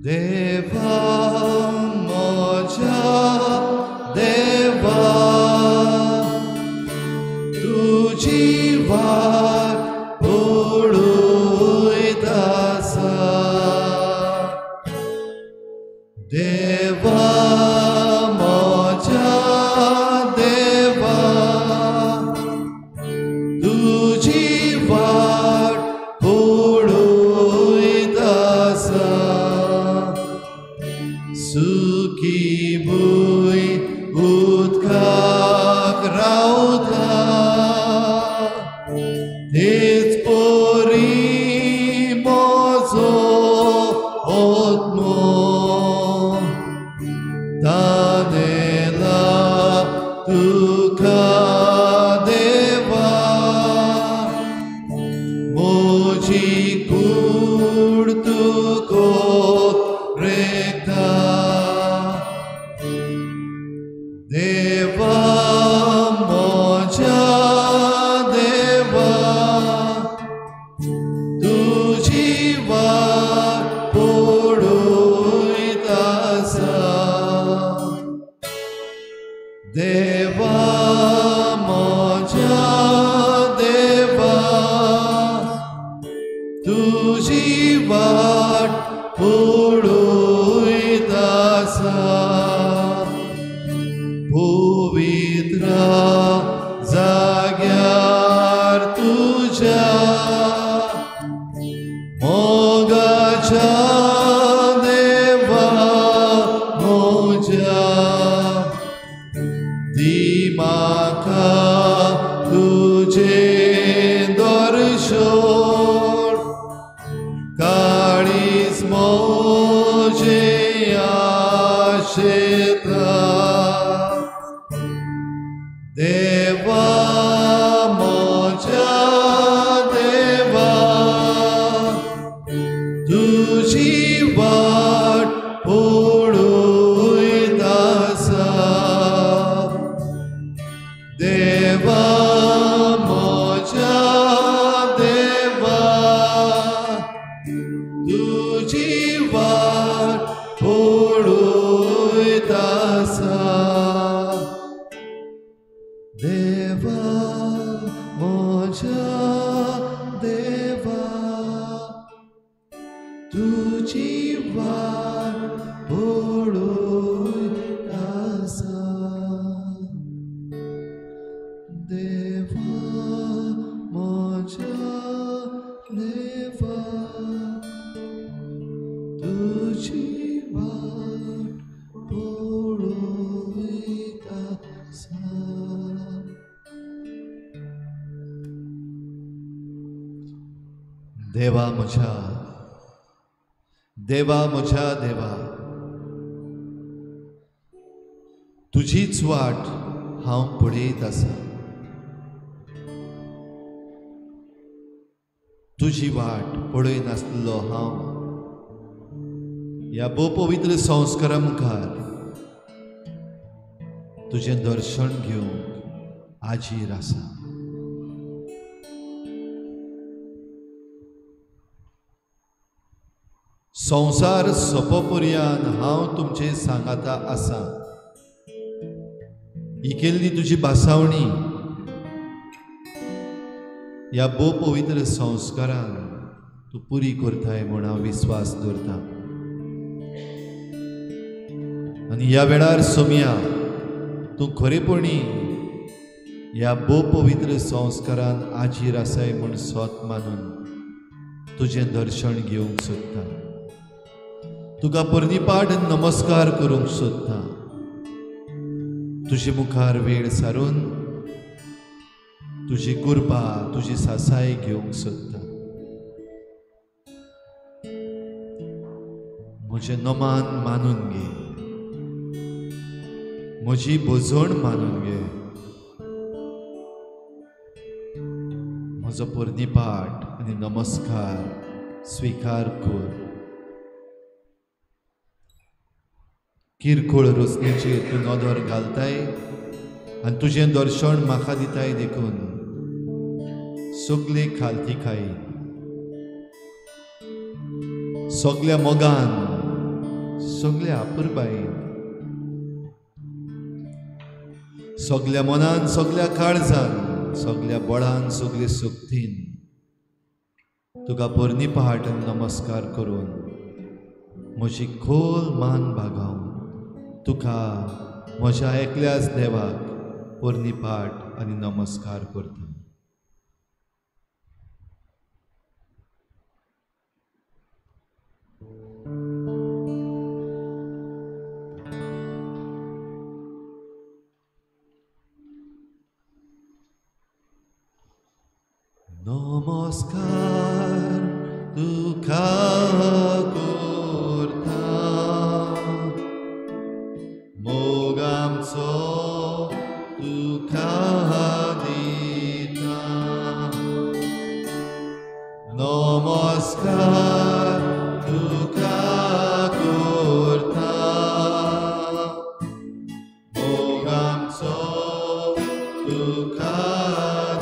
देवा म्हज्या देवा तुजी वाट पळयत आसा. देवा म्हज्या देवा तुजी वाट पळयत आसा. सुखी भूंय उदकाक रावता तेच परी म्हजो आत्मो तानेला तुका देवा म्हजी कूड तुका रेखता. देवा म्हज्या देवा तुजी वाट पळयत आसा. देवा म्हज्या देवा तुजी वाट पळयत आसा. पवित्र जाग्यार तुज्या मोगाच्या देवा म्हज्या दी म्हाका तुजें दर्शन काळीज म्हजें आशेता. देवा म्हज्या देवा तुजी वाट पळयत आसा. देवा म्हज्या देवा तुजी वाट पळयत आसा. देवा म्हज्या देवा तुजी वाट पळयत आसा. देवा म्हज्या देवा तुजी वाट पळयत आसा. देवा म्हज्या देवा म्हज्या देवा तुजीच वाट हांव पळयत आसा. तुजी वाट पळय नासलो हांव ह्या भोव पवित्र संस्कारा मुखार तुजें दर्शन घेवंक आजीर आसा. संवसार सोंपपर्यान हांव तुमचे सांगाता आसा. ही केल्ली तुजी भासावणी ह्या भोव पवित्र संस्कारान तूं पुरी करताय म्हूण हांव विस्वास दवरता. आनी ह्या वेळार सोमया तूं खरेपणी ह्या भोव पवित्र संस्कारान आजीर आसाय म्हूण सोत मानून तुजें दर्शन घेवंक सोदता. तुका पर्णिपाठ नमस्कार करूंक सोदता. तुजे मुखार वेळ सारून तुजी कृपा तुजी सासाय घेवंक सोदता. म्हजें नमान मानून घे, म्हजी भजण मानून घे, म्हजो पर्णिपाठ आनी नमस्कार स्वीकार कर. किरकोळ रोसणेचेर तूं नदर घालताय आनी तुजें दर्शन म्हाका दिताय देखून सगळे खालती खाय सगल्या मोगान सगल्या आपुरबायेन सगल्या मनान सगल्या काळजान सगल्या बळान सगले शक्तीन तुका पोरणी पहाट नमस्कार करून म्हजी खोल मान बागावन तुका म्हज्या एकल्याच देवाक पोरणी पाठ आनी नमस्कार करता. नमस्कार तुका करता मोग आमचो तुका दिता. नमस्कार तुका करता मोग आमचो तुका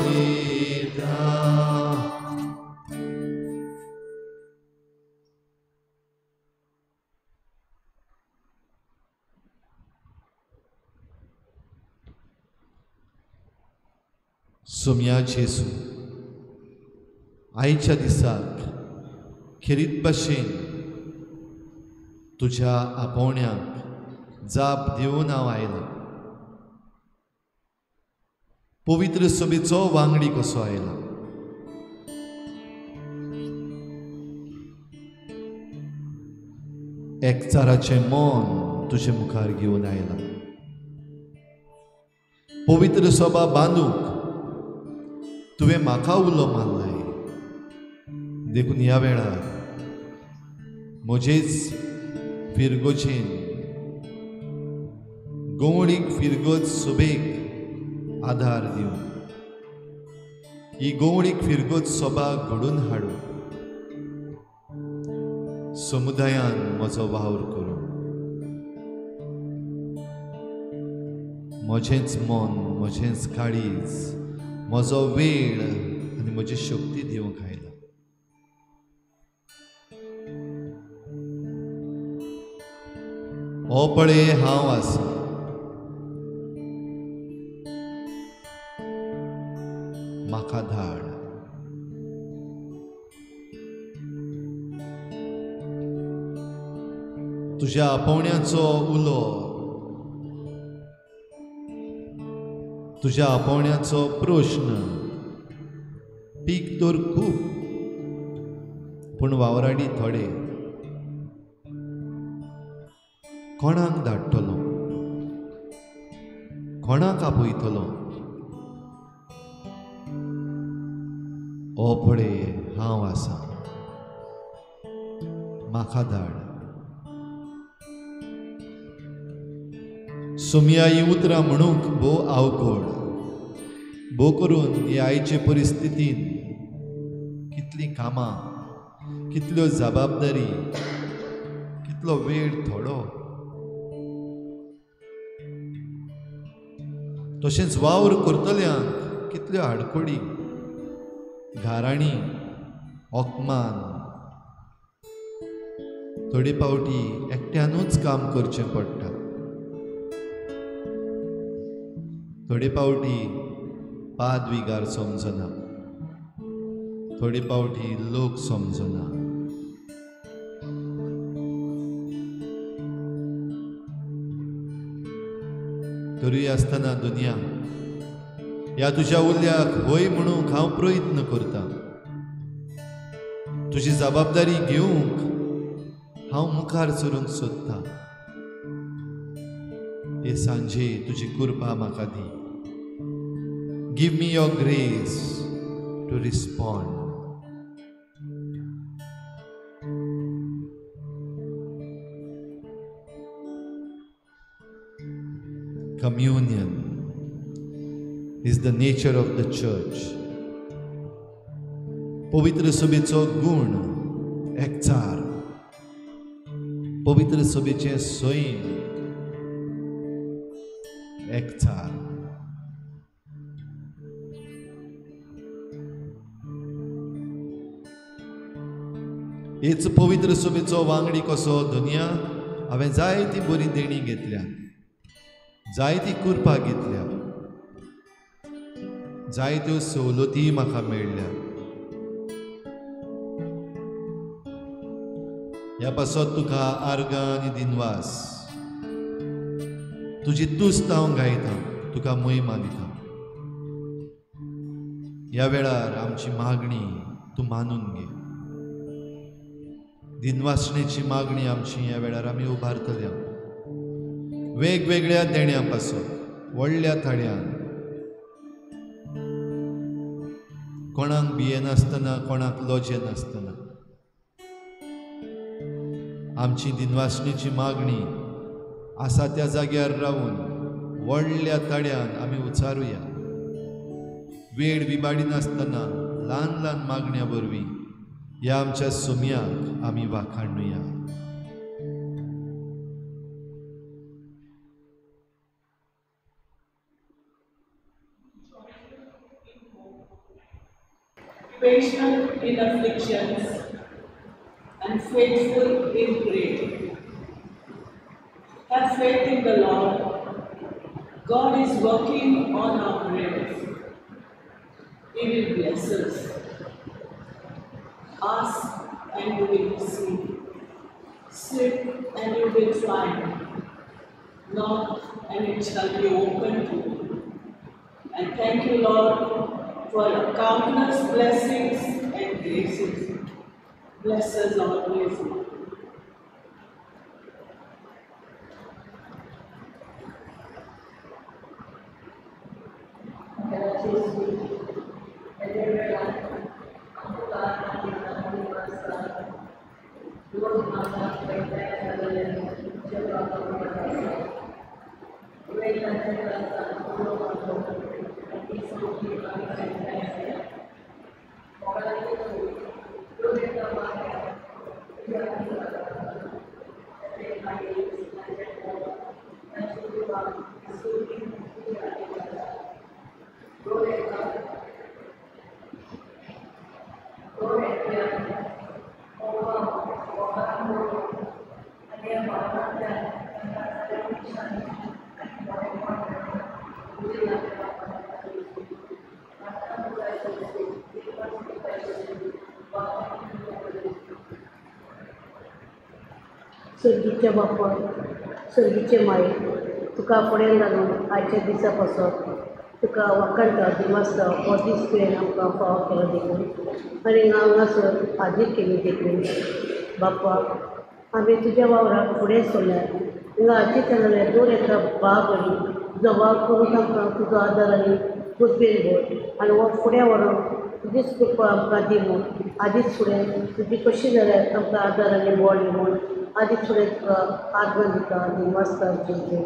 दिता. सोम्या जेजू, आयच्या दिसाक खेरीत भाशेन तुज्या आपोवण्याक जाप दिवन हांव आयलां. पवित्र सभेचो वांगडी कसो आयला. एकचाराचें मन तुजे मुखार घेवन आयलां. पवित्र सभा बांदूंक तुवें म्हाका उलो मारलाय देखून ह्या वेळार म्हजेच फिरगोचेन गोवणीक फिरगोज सभेक आधार दिवन ही गोवणीक फिरगोज सभा घडून हाडून समुदायान म्हजो वावर करूं. म्हजेंच मन म्हजेंच काळीज म्हजो वेळ आनी म्हजी शक्ती दिवंक आयला. हो पळय हांव आसा. म्हाका धाड. तुज्या आपोवण्याचो उलो तुज्या आपोवण्याचो प्रश्न पीक तर खूब पूण वावराडी थोडे. कोणाक धाडटलो कोणाक आपयतलो? ओ पळय हांव आसा म्हाका धाड. सोमया ही उतरां म्हणूंक भोव आवकळ भोव करून हे आयचे परिस्थितीन कितलीं कामां कितल्यो जबाबदारी कितलो वेळ थोडो. तशेंच वावर करतल्यांक कितल्यो आडखळी घाराणी अपमान थोडे फावटी एकट्यानूच काम करचें पडटा. थोडे फावटी पादविगार समजना थोडे फावटी लोक समजना. तरूय आसतना दुनिया ह्या तुज्या उल्याक होय म्हणूंक हांव प्रयत्न करता. तुजी जबाबदारी घेवंक हांव मुखार सरूंक सोदतां. हे सांजे तुजी कृपा म्हाका दी. Give me your grace to respond. Communion is the nature of the church. पवित्र सभेचो गुण एकचार, पवित्र सभेचें सैम एकचार. हेच पवित्र सभेचो वांगडी कसो दुनिया हांवें जायती बरी देणी घेतल्या, जायती कृपा घेतल्या, जायत्यो सवलती म्हाका मेळ्ळ्या. ह्या पासत तुका आर्गां आनी दिनवास, तुजी तुस्त हांव गायता, तुका महिमा दिता. ह्या वेळार आमची मागणी तूं मानून घे. दिनवासणेची मागणी आमची ह्या वेळार आमी उबारतल्या वेगवेगळ्या देण्यां पासत व्हडल्या थाड्यान, कोणाक भियेनासतना, कोणाक लजेनासतना आमची दिनवासणेची मागणी आसा त्या जाग्यार रावून व्हडल्या ताड्यान आमी उचारुया. वेळ विबाडिनासतना ल्हान ल्हान मागण्या वरवीं ह्या आमच्या सुम्याक आमी वाखाणुया. Patient in afflictions and faithful in prayer. Have faith in the Lord. God is working on our prayers. He will bless us. Ask and you will receive. Seek and you will find. Knock and it shall be opened to you. And thank you, Lord, for your countless blessings and graces. Bless us always, Lord. सर्गीचे बापय, सर्गीचे माये, तुका फुडें घालून आयच्या दिसा पासत तुका वाखाणटा, दिमासता हो दीस तुवें आमकां फावो केलो देखून आनी हांगासर हाजीर केली देखून. बापा, आमी तुज्या वावराक फुडें सरल्यार हिंगा हाजीर केलेल्या दोन एका भाव बरी तुजो वावर करून आमकां तुजो आदार आनी बुद्दीन भर आनी हो फुडें व्हरोन तुजीच कृपा आमकां दी म्हूण आदींच फुडें तुजी कशी जाल्यार आमकां आदार आनी बळ दी म्हूण आदींच फुडें तुका आर्गां दिता, दिनवासता. जेजू.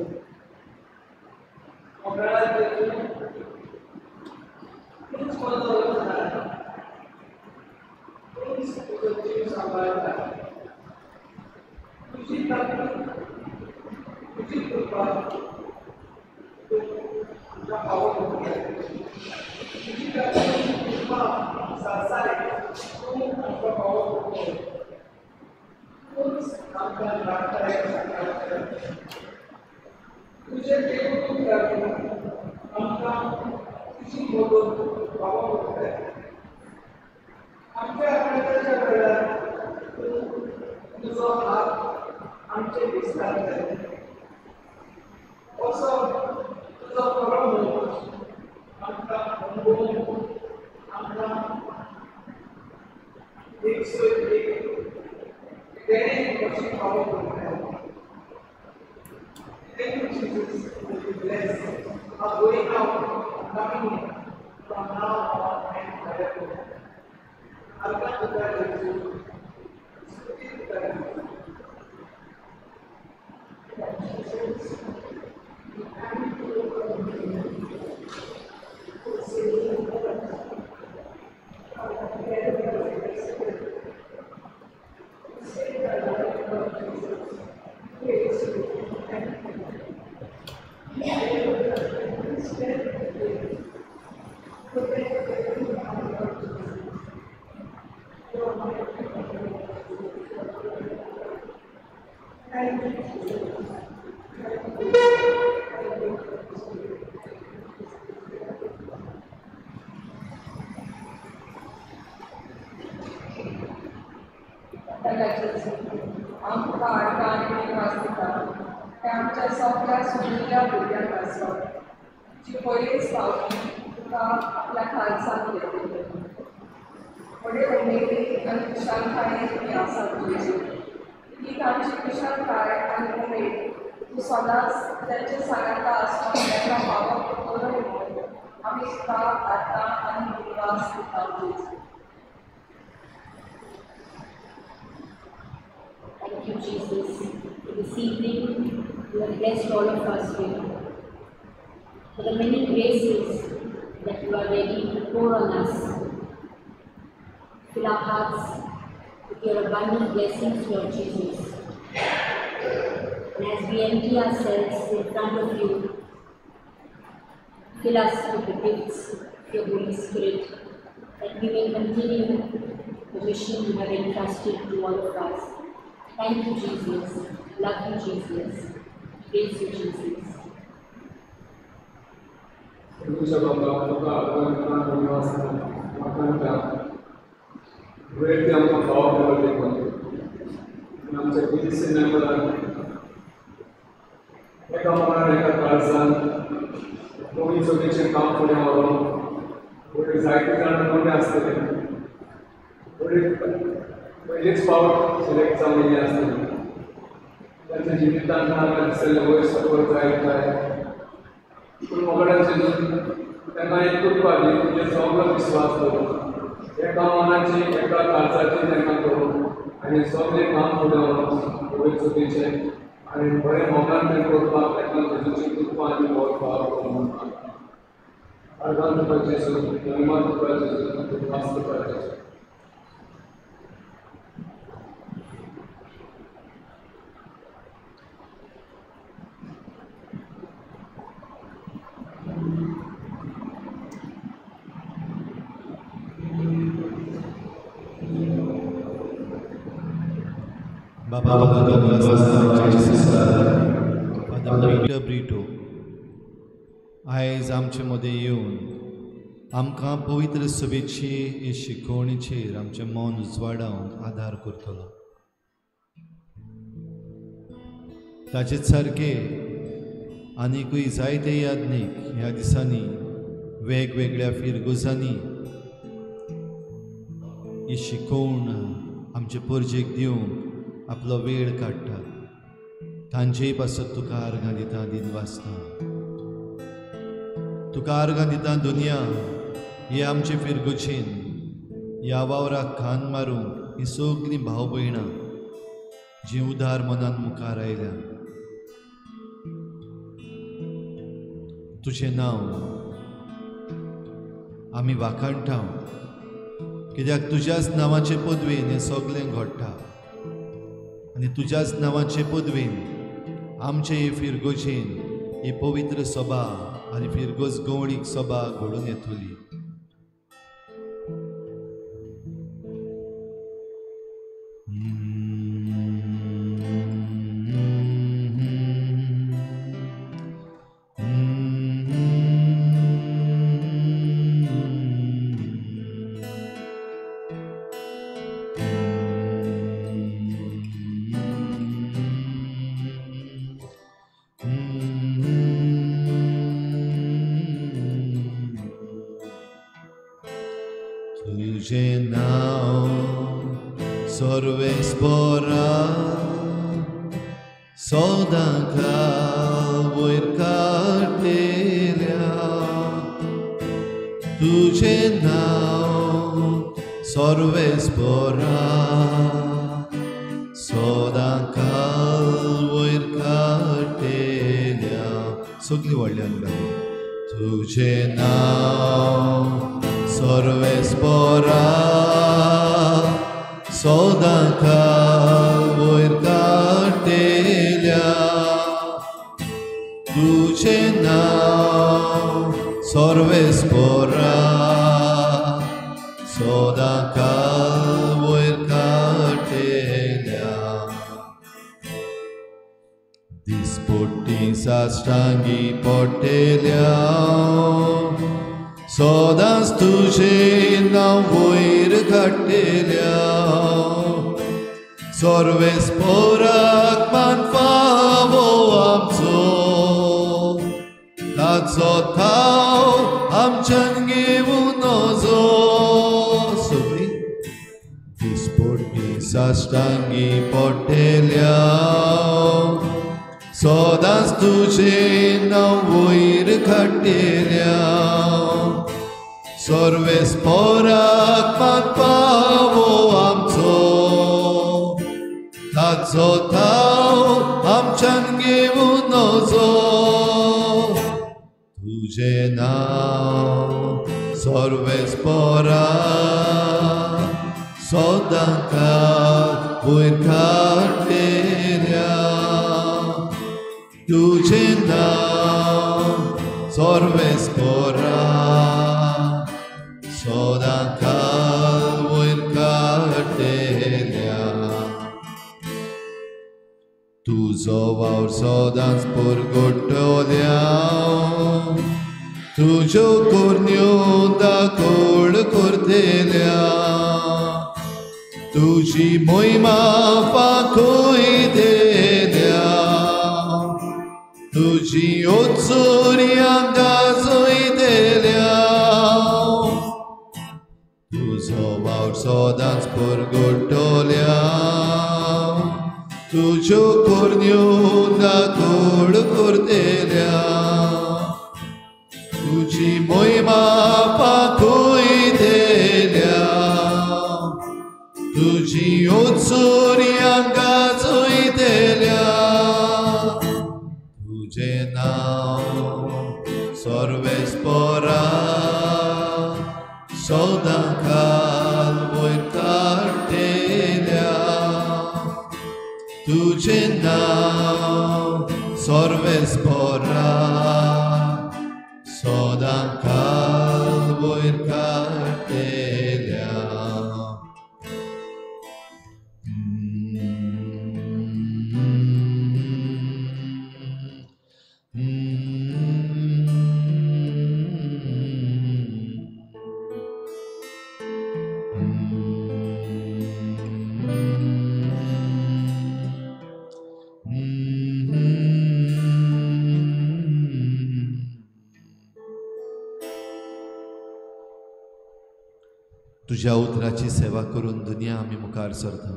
Thank you, Jesus, that you bless our going out and coming in from now on and forever. Argan tuka Jesu, Stuti tuka Jesu. हे आमच्या सगळ्या सुशिल्ल्या भुरग्यांक आसत जी पयलीच फावटी तुका आपल्या खालसान घेतली. व्हडे उमेदी आनी खुशालकायेन ती आसात तुजी. ही तांची खुशालकाय आनी उमेद तूं सदांच तांचे सांगाता आसून तांकां फावो करूं म्हणून आमी तुका आतां आनी दिनवास दिता जेजू. Thank you, Jesus. This evening, you have blessed all of us with for the many graces that you are ready to pour on us. Fill our hearts with your abundant blessings, Lord Jesus. And as we empty ourselves in front of you, fill us with the gifts of your Holy Spirit, that we may continue the mission you have entrusted to all of us. Thank you, Jesus. Love you, Jesus. Praise you, Jesus. एका मनान एका काळजान कोणी चुकीचें काम फुडें व्हरोन फुडें जायते जाण नवे आसतले, फुडें पयलीच फावट सिलेक्ट जावन येयल्ले आसतले, तांच्या जिवितांत आमकां दिसतलें वयर सपोर्ट जायत जाय, पूण मोगड्या चिंतून तांकां एक कृपा दी, तुजेर सगळो विस्वास दवरून एका मनाची एका काळजाची तांकां करून आनी सगळें काम फुडें व्हरोन वयर चुकीचें आनी बरें मोगान तें करपाक तांकां जेजूची कृपा आनी बरो फाव करून अर्गां तुका जेजू, महिमा तुका जेजू, दिनवास तुका जेजू. बाबा पीटर ब्रिटो आयज आमचे मदें येवन आमकां पवित्र सभेची हे शिकवणीचेर आमचें मन उजवाडावंक आदार करतलो. ताचेच सारके आनिकूय जायते याज्ञीक ह्या दिसांनी वेगवेगळ्या फिरगोजांनी ही शिकवण आमचे परजेक दिवंक आपलो वेळ काडटात. तांचेय पासत तुका आर्गां दिता, दिनवासता. तुका आर्गां दिता दुनिया हे आमचे फिरगोचेन ह्या वावराक खान मारूंक ही सगळीं भाव भयणां जीं उदार मनान मुखार आयल्या. तुजें नांव आमी वाखाणटा कित्याक तुज्याच नांवाचे पदवेन हें सगळें घडटा आनी तुज्याच नांवाचे पदवेन आमचे हे फिरगोजेन ही पवित्र सभा आनी फिरगोज गवळीक सभा घडून येतली. तुझे नाव सर्वेस्परा सदांकाळ वयर काडलेल्या, तुझे नाव सर्वेस्परा सदांकाळ वयर काडलेल्या. सगळीं व्हडल्यान गाय. तुझे नाव सर्वेस्परा सदांकाळ वयर काडलेल्या, तुझे नाव सर्वेस्परा सदांकाळ वयर काडलेल्या. दिसपट्टी साश्टांगी पडटेल्या सदांच तुजें नांव वयर काडटेल्या, सर्वेस्पराक मान फावो आमचो ताचो थाव आमच्यान घेवूं नजो. सगळीं दिसपट्टी साश्टांगी पडटेल्या सदांच तुजें नांव वयर काडटेल्या सर्वेस्पराक मान फावो आमचो ताचो थाव आमच्यान घेवूं नजो. तुजें नांव सर्वेस्परा सदां काळ वयर काडटेल्या तुजें नांव सर्वेस्परा सदां काळ वयर काडटेल्या. तुजो वावर सदांच परगटतल्या तुज्यो करण्यो दाखोळ करतल्या तुजी मोहिमा फाखयतल्या तुजी ओत्सुर्यां गाजयतल्या. तुजो वावर सदांच परगटतल्या तुज्यो करण्यो दाखोळ करतल्या तुजी मोहिमा फाखयतल्या तुजी ओत्सुर्यां गाजयतल्या. तुजें नांव सर्वेस्परा सदां काळ वयर काडटेल्या तुजें नांव सर्वेस्परा सदां काळ वयर काडटेल्या. तुज्या उतराची सेवा करून दुनिया आमी मुखार सरता.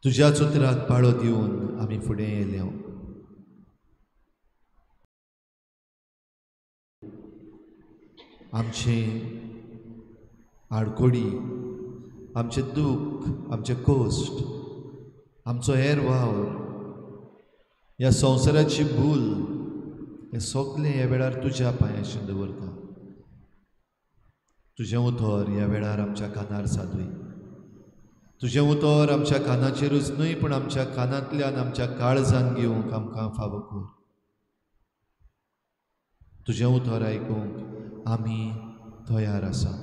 तुज्याच उतराक पाळो दिवन आमी फुडें येयल्या. आमचें आडकोडी, आमचें दूख, आमचें कश्ट, आमचो हेर वावर, ह्या संवसाराची भूल, हें सगळें ह्या वेळार तुज्या पांयाचेर दवरता. तुजें उतर ह्या वेळार आमच्या कानार सादय. तुजें उतर आमच्या कानाचेरूच न्हय पूण आमच्या कानांतल्यान आमच्या काळजान घेवंक आमकां फावो कर. तुजें उतर आयकूंक आमी तयार आसा.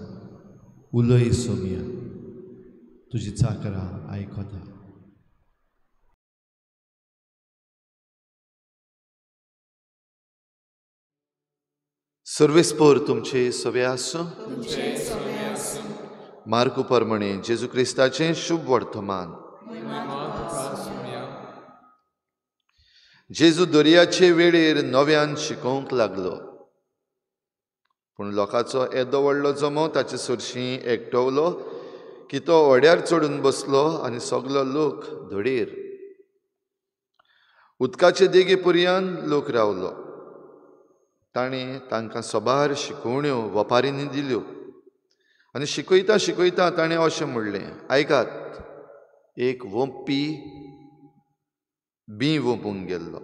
उलय सोमया, तुजी चाकरां आयकता. सर्वेस्पोर तुमचे सवे आसूं. मार्कू परमणे जेजू क्रिस्ताचें शुभ वर्तमान. जेजू दर्याचे वेळेर नव्यान शिकोवंक लागलो पूण लोकांचो येदो व्हडलो जमो ताचे सरशीं एकटवलो की तो व्हड्यार चडून बसलो आनी सगलो लोक धडीर उदकाचे देगे पर्यान लोक रावलो. ताणें तांकां सबार शिकोवण्यो वपारींनी दिल्यो आनी शिकयता शिकयता ताणें अशें म्हणलें, आयकात, एक वोंपी बीं वोंपूंक गेल्लो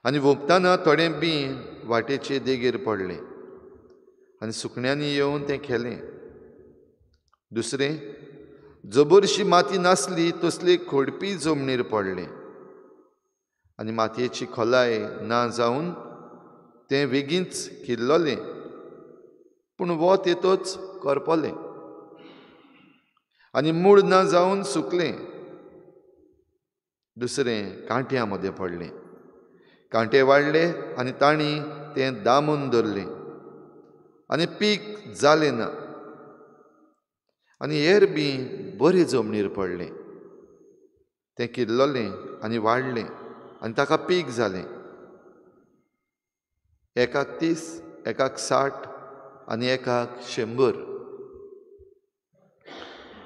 आनी वोंपतना थोडें बीं वाटेचे देगेर पडलें आनी सुकण्यांनी येवन तें खेलें. दुसरें जबरशी माती नासली तसली खोडपी जमनीर पडलें आनी मातयेची खोलाय ना जावन तें वेगींच किल्लोलें पूण वत येतच करपलें आनी मूळ ना जावन सुकलें. दुसरें कांट्यां मदें पडलें, कांटे वाडले आनी तांणी तें दामून धरलें आनी पीक जालें ना आनी हेर बी बरे जमनीर पडलें तें किल्लोलें आनी वाडलें आनी ताका पीक जालें. एकाक 30, एकाक 60 आनी एकाक 100.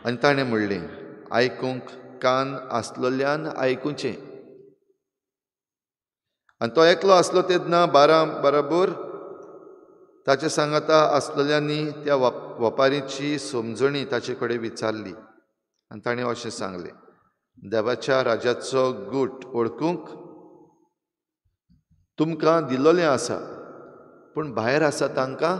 आनी ताणें म्हणलें, आयकूंक कान आसलोल्यान आयकुचें. आनी तो एकलो आसलो तेन्ना 12 बराबर ताचे सांगाता आसलोल्यांनी त्या वपारीची समजणी ताचे कडेन विचारली. आनी ताणें अशें सांगलें, देवाच्या राज्याचो गूट वळखूंक तुमकां दिल्लोलें आसा, पूण भायर आसा तांकां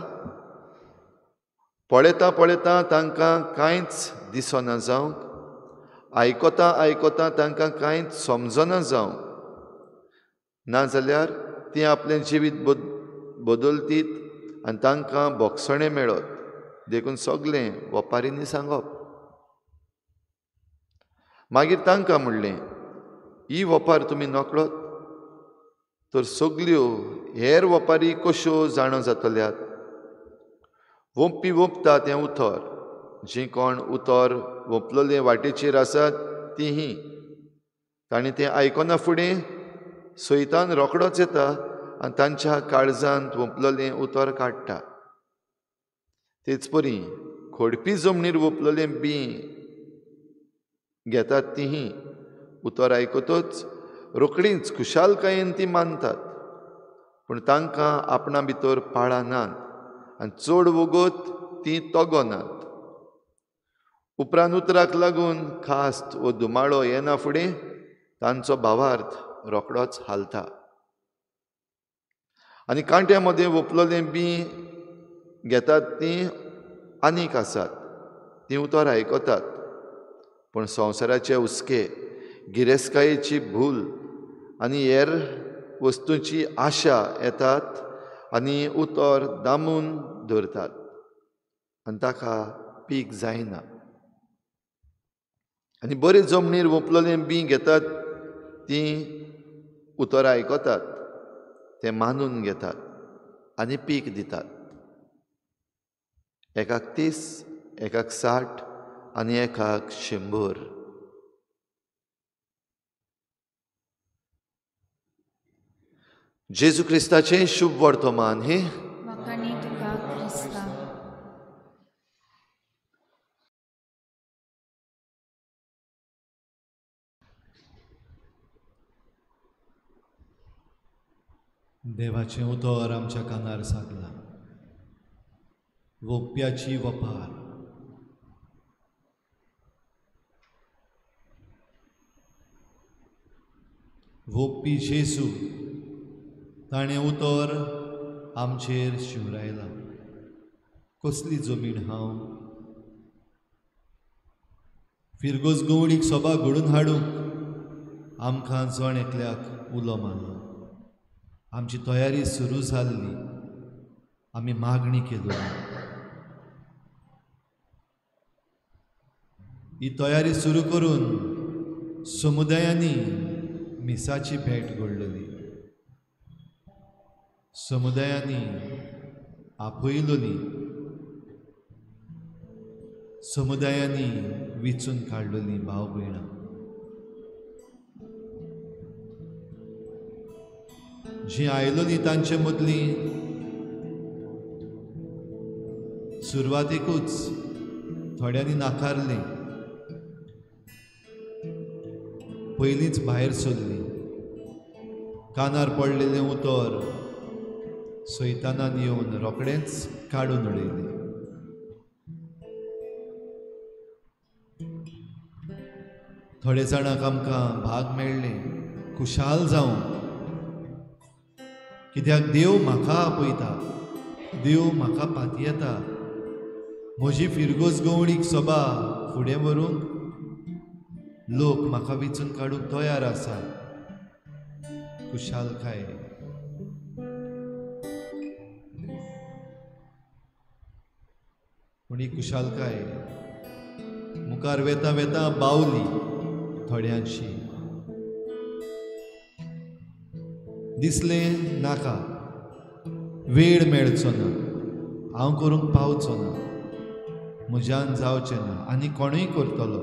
पळयता पळयता तांकां कांयच दिसना जावंक, आयकता आयकता तांकां कांयच समजना जावंक, नाजाल्यार तीं आपलें जिवीत बदलतीत आनी तांकां भोगसणें मेळत. देखून सगलें वपारींनी सांगप. मागीर तांकां म्हणलें, ही वपार तुमी नकळत तर सगल्यो हेर वपारी कश्यो जाणो जातल्यात? वोंपी वोंपता तें उतर, जीं कोण उतर वोंपलोले वाटेचेर आसात तीं ही. तांणी तें आयकना फुडें सैतान रोखडोच येता आनी तांच्या काळजांत वोंपलोलें उतर काडटा. तेच परी खोडपी जमनीर वोंपलोलें बीं घेतात तीं उतर आयकतच रोखडींच खुशालकायेन ती मानतात, पूण तांकां आपणा भितर पाळां नात आनी चड वगत तीं तगनात. उपरांत उतराक लागून खास्त वो धुमाळो येना फुडें तांचो भावार्थ रोखडोच हालता. आनी कांट्या मदें वोंपलोलें बीं घेतात तीं आनीक आसात, तीं उतर आयकतात, पूण संवसाराचे हुस्के, गिरेस्तकायेची भूल आनी हेर वस्तूंची आशा येतात आनी उतर दामून धरतात आनी ताका पीक जायना. आनी बरे जमनीर वोंपलोलें बीं घेतात तीं उतर आयकतात, तें मानून घेतात आनी पीक दितात. एकाक 30, एकाक 60 आनी एकाक 100. जेजू क्रिस्ताचें शुभ वर्तमान हें. देवाचें उतर आमच्या कानार सागलां. वोप्याची वपार. वोप्पी जेजू ताणें उतर आमचेर शिंवरायलां. कसली जमीन हांव फिरगोज गवडीक सोबा घडून हाडूंक आमकां जण एकल्याक उलो मारलो. आमची तयारी सुरू जाल्ली, आमी मागणी केली. ही तयारी सुरू करून समुदायांनी मिसाची भेट घडलेली, समुदायांनी आपयलोली, समुदायांनी विचून काडलेली भाव भयणां. जी आयलोली तांचे मदली सुरवातेकूच थोड्यांनी नाकारली, पयलींच भायर सरली. कानार पडलेलें उतर सैतानान येवन रोखडेंच काडून उडयलें. थोडे जाणांक आमकां भाग मेळ्ळें खुशाल जावंक, कित्याक देव म्हाका आपयता, देव म्हाका पातयेता, म्हजी फिरगोज गवणीक सभा फुडें व्हरूंक लोक म्हाका विचून काडूंक तयार आसा. खुशालकाय. पूण ही खुशालकाय मुखार वेता वेता बावली थोड्यांशी. दिसलें नाका, वेळ मेळचो ना, हांव करूंक पावचो ना, म्हज्यान जावचें ना, आनी कोणूय करतलो.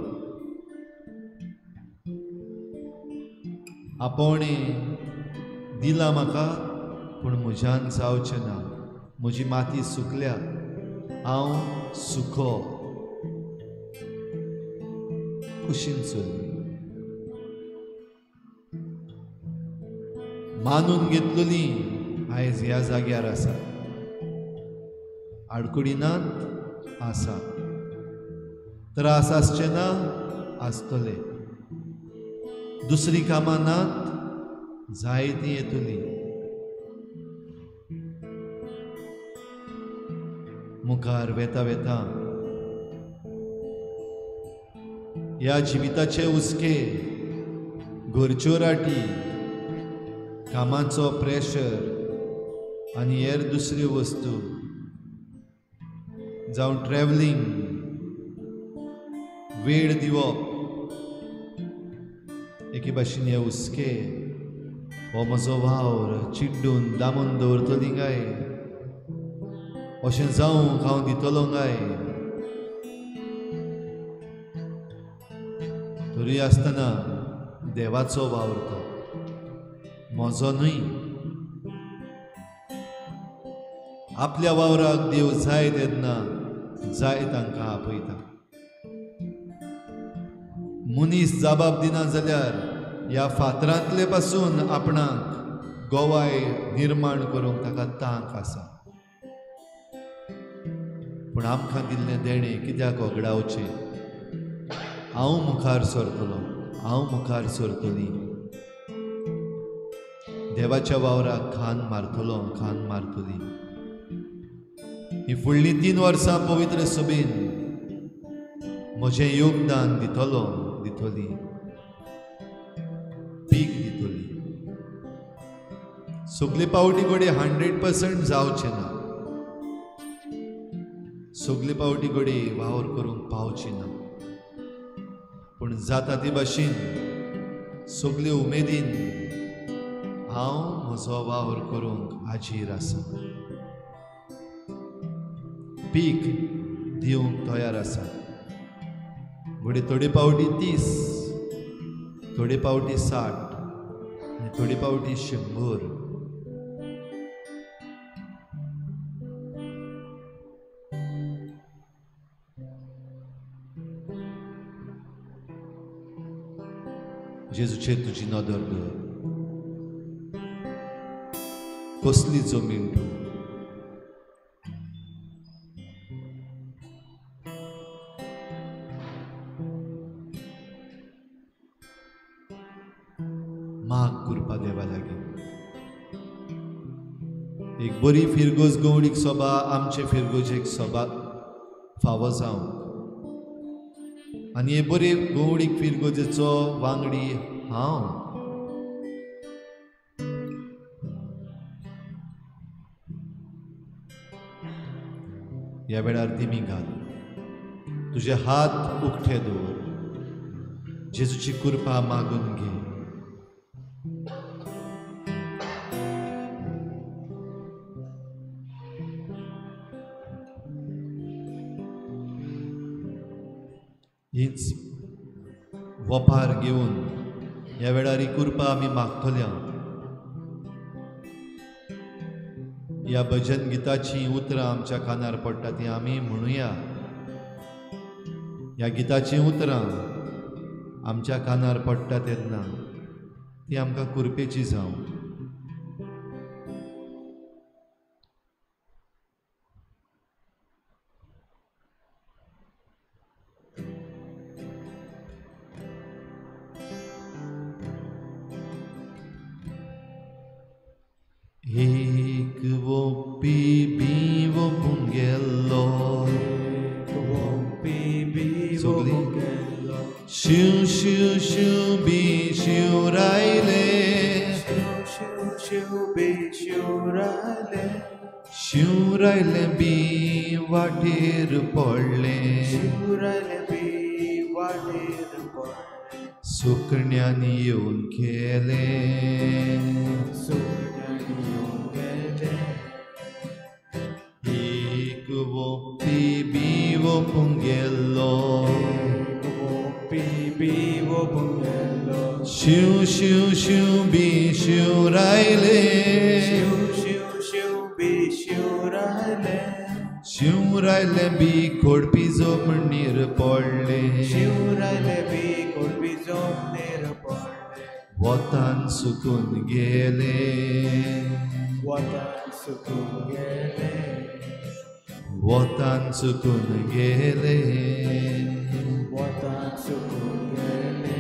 आपोवणें दिलां म्हाका, पूण म्हज्यान जावचें ना, म्हजी माती सुकल्या, हांव सुको. कुशीन चल्ली मानून घेतलेली आयज ह्या जाग्यार आसा, आडकुडिनात आसा, त्रास आसचे ना आसतले, दुसरी कामां नात जायतीं येतली. मुखार वेता वेता ह्या जिविताचे हुस्के, घरच्यो राटी, कामाचो प्रेशर आनी हेर दुसऱ्यो वस्तू जावं ट्रॅवलिंग, वेळ दिवप, एके भाशेन हे हुस्के हो म्हजो वावर चिड्डून दामून दवरतली काय, अशें जावंक हांव दितलो काय. तरी आसतना देवाचो वावर तो, म्हजो न्हय. आपल्या वावराक देव जाय तेन्ना जाय तांकां आपयता. मनीस जबाब दिना जाल्यार ह्या फातरांतले पासून आपणाक गोवाय निर्माण करूंक ताका तांक आसा. पूण आमकां दिल्लें देणें कित्याक वगडावचें? हांव मुखार सरतलो, हांव मुखार सरतली, देवाच्या वावराक खान मारतलो, खान मारतली. ही फुडलीं 3 वर्सां पवित्र सभेन म्हजें योगदान दितलो, दितली, पीक दितली. सगले पावटी घडये 100% जावचें ना, सगले पावटी घडये वावर करूंक पावची ना, पूण जाता ते भाशेन सगले उमेदीन हांव म्हजो वावर करूंक हाजीर आसा, पीक दिवंक तयार आसा. घडये थोडे पावटी 30, थोडे पावटी 60 आनी थोडे पावटी 100. जेजूचेर तुजी नदर दवर. कसली जमीन तूं? माग कृपा देवा लागीं. एक बरी फिरगोज गवडीक सभा आमचे फिरगोजेक सभा फावो जावंक आनी हे बरे गवडीक फिरगोजेचो वांगडी हांव. ह्या वेळार दिमी घाल, तुजे हात उक्ते दवर, जेजूची कृपा मागून घे. हीच वपार घेवन ह्या वेळार ही कृपा आमी मागतल्या. ह्या भजन गिताचीं उतरां आमच्या कानार पडटा ती आमी म्हणुया. ह्या गिताचीं उतरां आमच्या कानार पडटा तेन्ना ती आमकां कृपेची जावं. एक वोपी बी वोपूंक गेल्लो, शिव शिव शिव बी शिवरायले, शिवरायले बी वाटेर पडले, सुकण्यांनी येवन खेले. एक वोपी बी वोपूंक गेल्लो, शिव शिव शिव बी शिव रायले शिव शिव शिव बी शिव रायले शिव रायले बी खोडपी जमनीर पडले शिव रायले बी खोडपी जमनीर पडले वतान सुकून गेले वतान सुकून गेले वतान सुकून गेले वतान सुकून गेले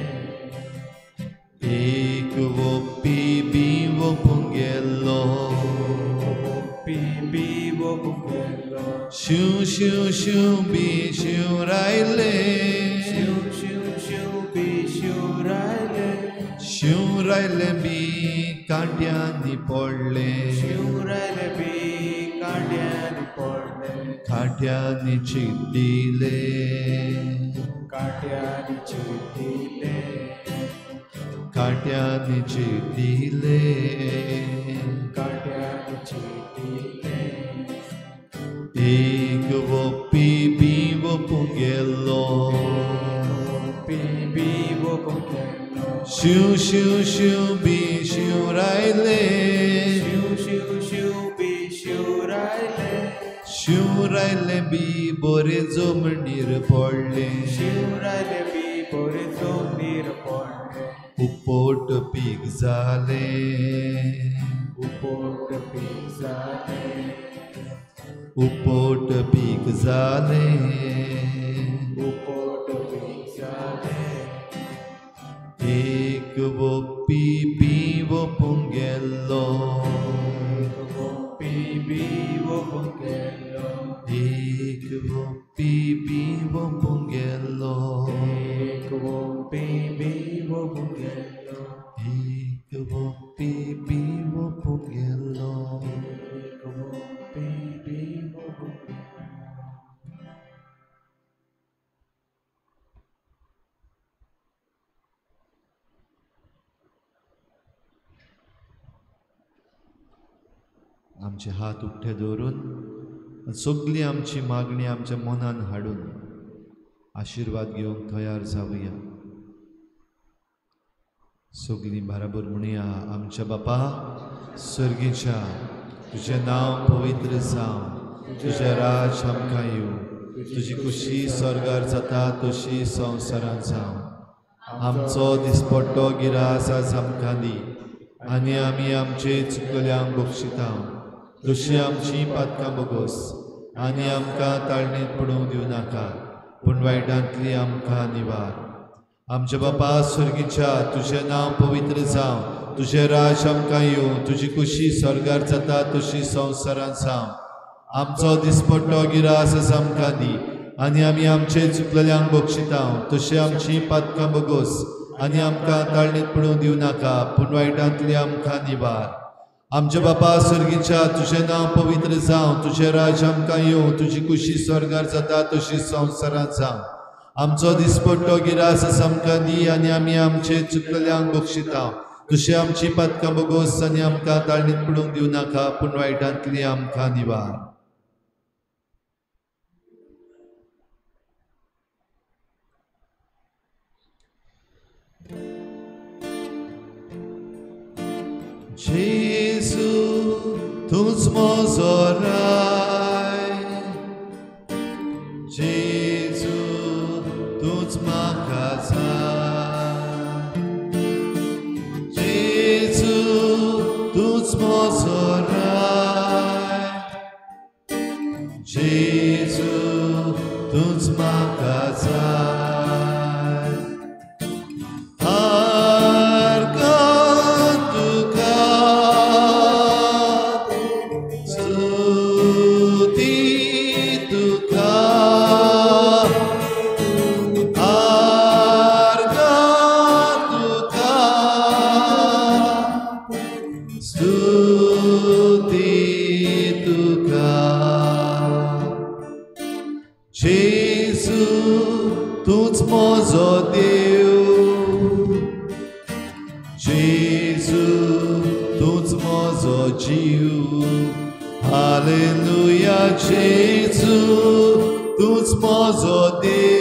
एक वोपी बी वोपूंक गेल्लो वोपी बी वोपूंक गेल्लो शिव शिव शिव बी शिव रायले शिव शिव शिव बी शिव रायले शिव रायले बी कांट्यांनी पडले शिव रायले बी कांट्यांनी पडले कांट्यांनी चिड्डिले कांट्यांनी चिड्डिले कांट्यांनी चिड्डिले कांट्यांनी चिड्डिले एक वोपी बी वोपूंक गेल्लो वोपी बी वोपूंक गेल्लो शिव शिव शिव बी शिव रायले शिव शिव शिव बी शिव रायले शिव रायले बी बोरे जमनीर पडले शिव रायले बी बोरे जमनीर पडले उपोट पीक जाले उपोट पीक जाले उपोट पीक जाले उपोट पीक जाले एक वोपी बी वोपूंक गेल्लो एक वोपी बी वोपूंक गेल्लो एक वोपी बी वोपूंक गेल्लो एक वोपी बी वोपूंक गेल्लो एक वोपी बी वोपूंक गेल्लो एक वोपी बी वोपूंक गेल्लो. आमचे हात उकते दवरून सगळी आमची मागणी आमच्या मनान हाडून आशिर्वाद घेवंक तयार जावया. सगळीं बराबर म्हणया, आमच्या बापा सर्गीच्या, तुजें नांव पवित्र जावं, तुजें राज आमकां येवं, तुजी खुशी स्वर्गार जाता तशी संवसारांत जावं. आमचो दिसपट्टो गिरास आज आमकां दी आनी आमी आमचे चुकल्यांक बक्षिता तशी आमची पातकां बोगोस आनी आमकां ताळणेंत पडूंक दिवं नाका, पूण वायटांतली आमकां निवार. आमच्या बापा स्वर्गीच्या, तुजें नांव पवित्र जावं, तुजें राज आमकां येवं, तुजी खुशी स्वर्गार जाता तशी संवसारांत जावं. आमचो दिसपट्टो गिरास आज आमकां दी आनी आमी आमचे चुकल्यांक बक्षिता तशी आमची पातकां बोगोस आनी आमकां ताळणेंत पडूंक दिवं नाका, पूण वायटांतली आमकां निवार. आमच्या बापा स्वर्गीच्या, तुजें नांव पवित्र जावं, तुजें राज आमकां येवं, तुजी खुशी स्वर्गार जाता तशी संवसारांत जावं. आमचो दिसपट्टो गिरास आज आमकां दी आनी आमी आमचे चुकल्यांक बक्षिता तशी आमची पातकां बोगोस आनी आमकां ताळणेंत पडूंक दिवं नाका, पूण वायटांतली आमकां निवार. जेजू तूंच म्हजो राय, जेजू तूंच म्हाका जाय, जेजू तूंच म्हजो राय, जेजू तूंच म्हाका जाय. Hallelujah, Jesu, तूंच म्हजो देव.